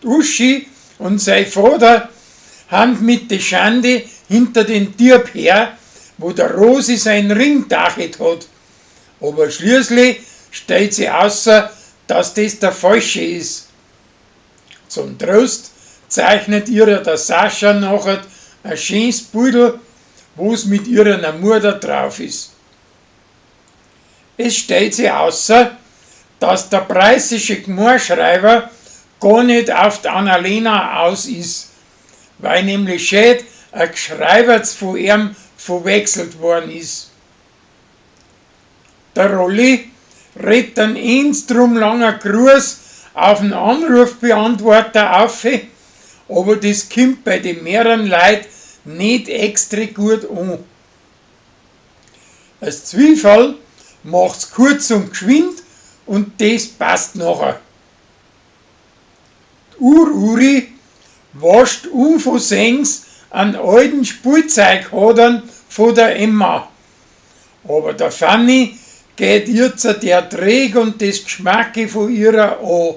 Uschi und sei Vater han mit de Schande hinter den Dieb her, wo der Rosi sein Ring dachet hat. Aber schließlich stellt sie außer, dass das der falsche ist. Zum Trost zeichnet ihr der Sascha nachher ein schönes Pudel, wo's mit ihrer Mutter drauf ist. Es stellt sich außer, dass der preußische Gmorschreiber gar nicht auf die Annalena aus ist, weil nämlich schät ein Geschreiberts von ihm verwechselt worden ist. Der Rolli redet einen ends drum langer Gruß auf den Anrufbeantworter auf, aber das kommt bei den mehreren Leuten nicht extra gut an. Als Zwiefall macht's kurz und geschwind und das passt nachher. Die Ur-Uri wascht unversehens einen alten Spielzeughadern von der Emma. Aber der Fanny geht jetzt der Träg und das Geschmacke von ihrer an.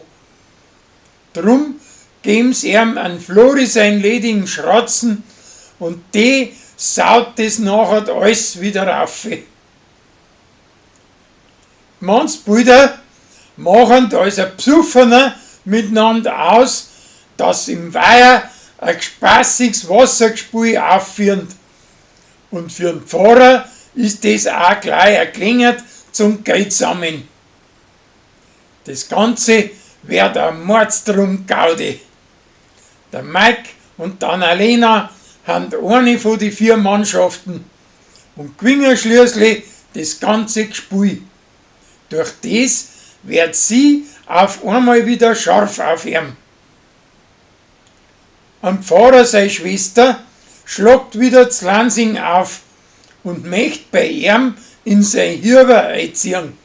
Drum geben's ihm an Flori sein ledigen Schratzen und die saut das nachher alles wieder rauf. Mannsbilder machen als ein Psuffener miteinander aus, dass im Weiher ein spaßiges Wassergespül aufführen. Und für den Pfarrer ist das auch gleich erklingert zum Geld sammeln. Das Ganze wird ein Mordsdrum Gaudi. Der Mike und die Annalena haben eine von die 4 Mannschaften und gewinnen schließlich das ganze Gespül. Durch das wird sie auf einmal wieder scharf auf ihn. Am Pfarrer seine Schwester schlagt wieder z Lansing auf und möcht bei ihm in sein Hirber einziehen.